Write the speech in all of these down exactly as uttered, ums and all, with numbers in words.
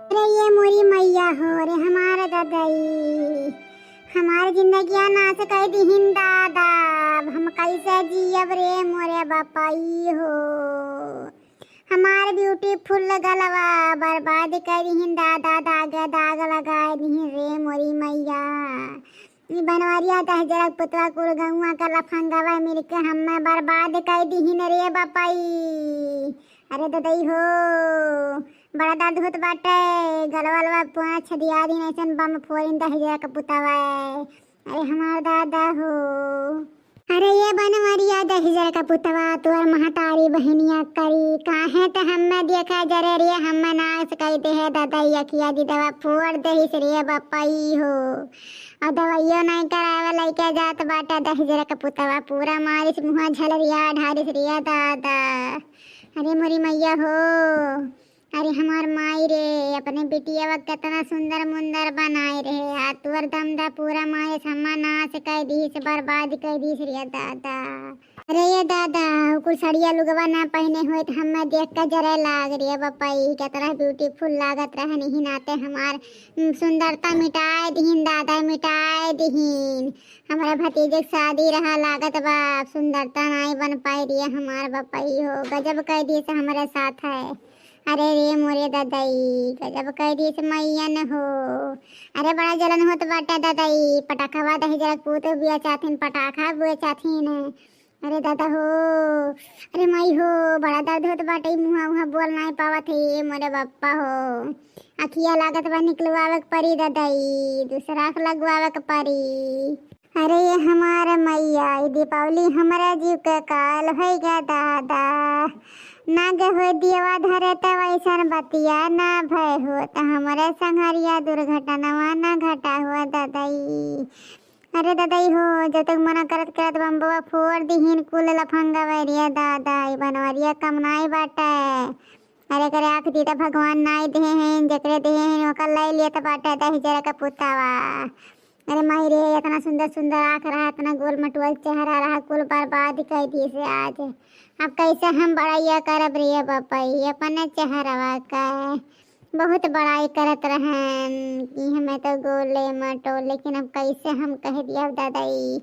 अरे ये मोरी मैया हो, अरे हमार ददई, हमार जिंदगिया नास कइ दिहिन दादा, अब हम कैसे जियब रे मोरे बपई हो। हमार beautiful गलवा बर्बाद कइ दिहिन दादा, दागे दाग लगाइ दिहिन रे मोरी मैया। ई बनवरिया दहिजरक पुतवा कुल गौवा का लफंगवा मिलके हम्मे बर्बाद कइ दिहिन रे बपई। अरे ददई हो, बड़ा दर्द होत बाटे, गलवा लवा पुआ छदिया दिन ऐसन बम फोरिन दहिजरक पुतवा। अरे हमार दादा हो। अरे ये बनवरिया दहिजरक पुतवा, तोर महतारी बहिनिया करी, काहे त हम्मे देखा जरे रे, हम्मे नास कइ देहे ददई, अखिया दिदवा फोर देहिस रे बपई हो। अउर दवाइयो नाहीं करावे लइके जात बाटे दहिजरक पुतवा, पूरा मारिस मुँहा झलरिया ढारिस रे दादा। अरे मोरी मैया हो, अरे हमार माई रे, अपने बिटिया केतना सुंदर मुंदर बनाए रहे, आ तोर दमदा पूरा मारिस, हम्मा नास कइ दिहिस, बर्बाद कइ दिहिस रे दादा। अरे ये दादा, उ कुल सड़िया लुगवा ना पहिने होइत हम्मे देख के जरे लाग रे बपई, केतना beautiful लागत रहन, इही नाते हमार, उम, सुंदरता मिटाए दिहिन दादा, मिटाए दिहिन। हमरा भतीजे के शादी रहा, लागत बा अब सुंदरता नाई बन पाई रे हमार बपई हो, गजब कइ दिहिस हमरे साथ है। अरे रे मोरे ददई, गजब कइ दिहिस मैयन हो। अरे बड़ा जलन होत बाटे ददई, पटाखवा दहिजरक पूत बुए चाथिन, पटाखा बुए चाथिन। अरे दादा हो, अरे माई हो, बड़ा दर्द होत बाटे, मुँहा उहा बोल नाई पावत है, ए मोरे बप्पा हो। अखिया लागत बा निकलवावे के परी ददई, दूसरा आँख लगवावे के परी। अरे ये हमार मैया, ई दीपावली हमरा जीव के काल होइ गा दादा। ना गे होई दियवा धरे त वैसन बतिया ना भय हो, त हमरे संघरिया दुर्घटनवा ना घटा हुआ ददई। अरे ददई हो, जब तक मना करत करत बम्बवा फोर दिहिन कुल लफंगा वैरिया दादा, ई बनवरिया कम नाई बाटे। अरे करे आँख दी त भगवान नाई देहे हैं, जेकरे देहे हैं ओकर लै लियत बाटे दहिजर का पुतावा। अरे माई रे, इतना सुंदर सुंदर आँख रहा, इतना गोल मटोल चेहरा रहा, कुल बर्बाद कइ दिहिस आज। अब कैसे हम बड़ाइया करब रे बपई अपने चेहरवा का। बहुत बड़ाई करत रहन कि हमें तो गोले मटोल, लेकिन अब कैसे हम कह दिया ददई।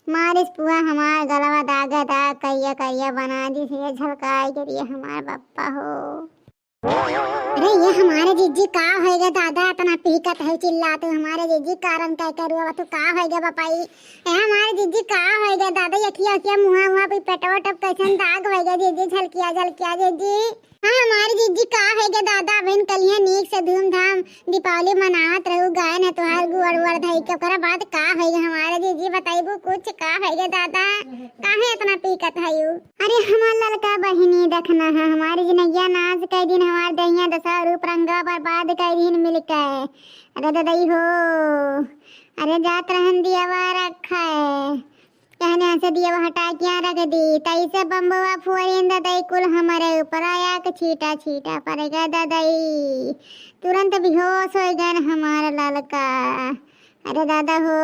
मारिस पुआ हमार गलवा दागे दाग करिया करिया बना दिहिस, ये झलकाई के लिए हमार बप्पा हो। अरे ये हमारे जिज्जी का होइ गा दादा, इतना पीकत है चिल्लात है हमारे जिज्जी, कारण का करुआ तू का होइ गा बपई? ए हमारे जिज्जी का होइ गा दादा, अखिया अखिया मुँहा मुँहा पे पेटवा टप कैसन दाग होइ गा जिज्जी, झलकिया झलकिया जिज्जी। हाँ हमारे जिज्जी का होइ गा दादा, बहन कलिया नीक से धूमधाम दीपावली मनावत रहू, गाय न तोहार गुअर उअर धई के, ओकरा बाद का होइ गा हमारे जिज्जी, बताइबू कुछ का होइ गा दादा, काहे इतना पीकत है यू? अरे हमार ललका बहिनी, देखना है, हमारी जिनगिया नाश कइ दिन, हमार दहिया दशा रूप रंगा बर्बाद कइ दिन मिलके। अरे ददई हो, अरे जात रहन दियावा रखे, कहने से दियावा हटा के यहाँ रख दी, तैसे बम्बवा फुअरिन ददई कुल हमरे ऊपर आया के छीटा छीटा पड़ गया ददई। तुरंत बेहोश होइ गए हमार ललका। अरे दादा हो,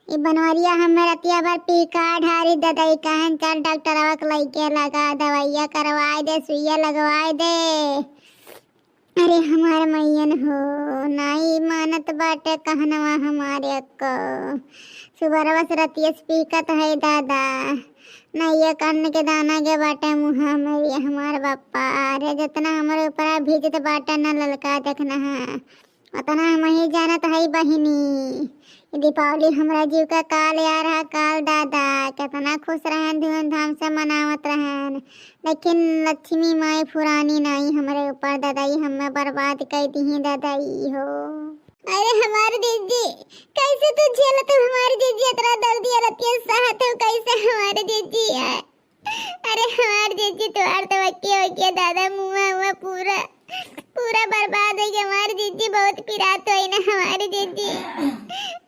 ई बनवरिया हमें रतिया भर पीका ढारी ददई, कहन चल डॉक्टरवा के लइके लगा दवाइया करवाए दे, सुइया लगवाए दे। अरे हमार मैयन हो, नाई मानत बाटे कहनवा हमारे अक्को। सुबरवा से रतिया से पीकत है दादा, ना ये कन्न के दाना के बाटे मुँहा में ये हमार बप्पा। अरे जितना हमरे ऊपर भीजत बाटे ना ललका, देखना है। अतना हम ही जानत हई बहिनी, ई दीपावली हमरा जीव का काल यार हा काल दादा, केतना खुश रहन, धूमधाम से मनावत रहन, लेकिन लक्ष्मी माई फुरानी नाई हमरे ऊपर ददई, हमें बर्बाद कइ दिही ददई हो। अरे हमार जिज्जी, कैसे तू झेलत हो हमार जिज्जी, इतना दर्द ये रतिया सहत हो, कैसे हमार जिज्जी है? अरे हमार जिज्जी, तोहार तो वकिया वकिया दादा मुआ हुआ पूरा, पूरा बर्बाद होइ गया हमार जिज्जी, बहुत पिरात होई ना हमार जिज्जी।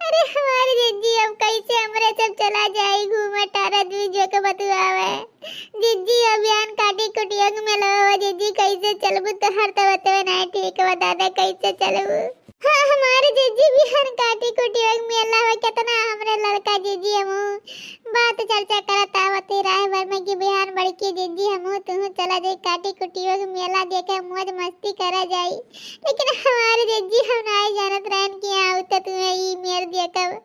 अरे हमार जिज्जी, अब कैसे हमरे सब चला जाई घूमे टारा दुई जो के बतुआवे। जिज्जी, अब यान काटी कुटिया के मेलवा, जिज्जी कैसे चलबू, तोहार तो बतवे ना ठीक बा दादा, कैसे चलबू? हमारे जिज्जी बिहान काटी कुटी होग मेला हुआ, कितना हमरे लड़का जिज्जी हमहू बात चर्चा करत आवत ही राह भर में कि बिहान बड़की जिज्जी हमहू तुहू चला जाई काटी कुटी होग मेला देखे मौज मस्ती करा जाई। लेकिन हमारे जिज्जी हम नाई जानत रहन कि हाँ उते तुम्हें ई मेर देखब।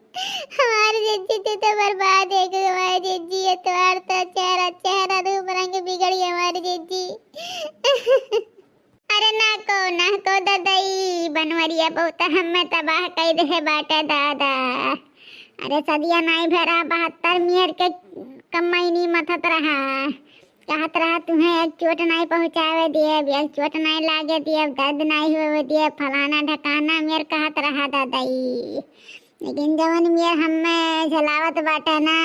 हमारे जिज्जी तू तो बर्बाद है गो, हमारे जिज्जी ये तो चेहरा चेहरा रूप रंग बिगड़ी हमारे जिज्जी। अरे ना को, ना को ददई, बनवरिया बहुत हमें तबाह कई देहे बाटे दादा। अरे सदिया नाई भरा बहत्तर मियर के कमाई नी मथत रहा। कहत रहा तुहें एक चोट नाई पहुँचावे दिए, एक चोट नाई लागे दिए, दर्द नाई होवे दिए, फलाना ढकाना मियर कहत रहा ददई। लेकिन जवन मियर हमें झलावत बाटे ना,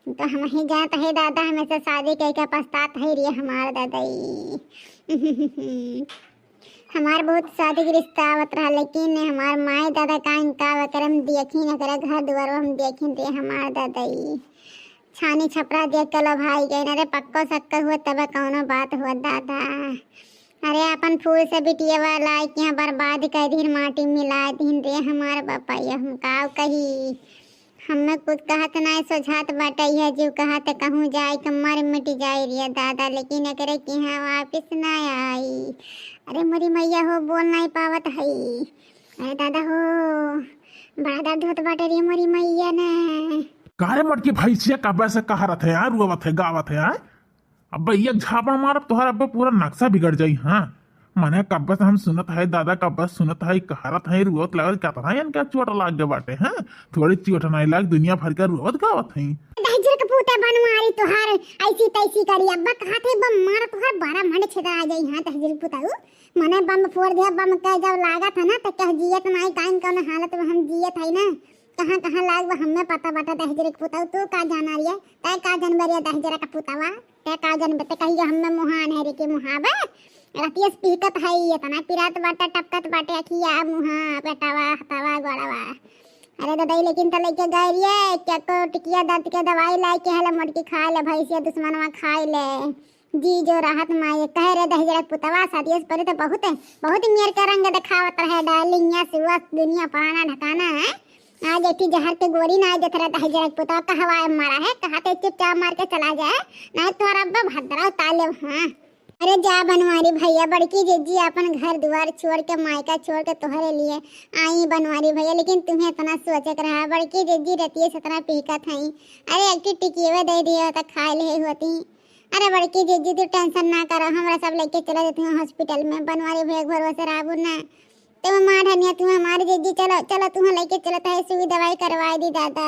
तो हम ही जानत है दादा, हमें से शादी कई के पछतात है रे हमार ददई। हमार बहुत शादी के रिश्ता आवत रहा, लेकिन हमार माई दादा का इनका वकरम देखी न करे घर दुआर हम देखी रे हमार ददई। छानी छपरा देख के लो भाई गए न रे, पक्को सक्को हुआ तब कौनो बात हुआ दादा। अरे अपन फूल से बिटिया वाला के यहाँ बर्बाद कर दिन, माटी मिला दिन रे हमार बापा, ये हम का कही। हमें कुछ कहत नाई सोझात बाटे, यह जीव कहत कहूँ जाए के मर मिट जाए रे दादा, लेकिन एकरे के यहाँ वापिस ना आई। अरे मोरी मैया हो, बोल नाई पावत हई। अरे दादा हो, बड़ा दर्द होत बाटे रे मोरी मैया ने। का रे मोटकी भैंसिया, कब्बे से कहरत है यार, रुआवत है, गावत है यार। अब्बे एक झापड़ मारब तोहर अब्बे पूरा नक्शा बिगड़ जाई। हाँ मने कब्बे से हम सुनत है दादा, कब्बे से सुनत है, कहरत है, रुअत लागल, केतना इनका चोट लाग गए बाटे। हाँ थोड़ी चोट नाई लाग, दुनिया भर के रुअत गावत है। दहिजर के पूता बनवारी तोहार ऐसी तैसी करी, अब्बा कहत है बम मार तोहार बारह मंड छेदा आ जाई। हाँ दहिजर के पूता उ मने बम फोड़ दिया, बम के जब लागत है ना तो कह जियत नाई काइन कौन हालत में हम जियत है ना, कहाँ कहाँ लाग बा हमें पता बाटे दहिजर के पूता। तू का जाना रिया, तै का जनबे रिया दहिजर के पूतावा। ते का जनबे, ते कहियो हम्मे मुहान है रे के मुहाबे। रतियस पीकत है, इतना पिरात बाटे, टपकत बाटे अखिया, मुहा, पेटवा, हथवा, गोड़वा। अरे ददई, लेकिन तो लेके गए रिये, क्या को टिकिया दर्द के दवाई लाए के हले मोटकी खाए ले, भैंसिया दुश्मनवा खाए ले। जी जो राहत माए, कहे रे दहिजरा पुतवा, सदियस परी तो बहुत, बहुत मेर के रंग देखावत रहे, डार्लिंग, या सिवा दुनिया पराना ढकाना है। आज एक जहर के गोली ना देत रहे दहिजरा पुतवा, कहवाए मारा है, कहा ते चुपचाप मार के चला जाए, नहीं तो रब्बे भद्रा उतार ले। हाँ। अरे जा बनवारी भैया, बड़की जिज्जी अपन घर दुआर छोड़ के, मायका छोड़ के तोहरे लिए आई बनवारी भैया, लेकिन तुम्हें इतना सोचे के रहा, बड़की जिज्जी रतिये से इतना पीकत हई। अरे एक ठी टिकियवे दे दिए तो खा ले होती। अरे बड़की जिज्जी तू टेंशन ना करो, हमरा सब लेके चला जाती हूँ हॉस्पिटल में, बनवारी भैया के भरोसे रहबू ना। तो माँ धनिया तू हमारी जिज्जी चलो, चलो तू लेके चलत है, सुई दवाई करवाई दी दादा।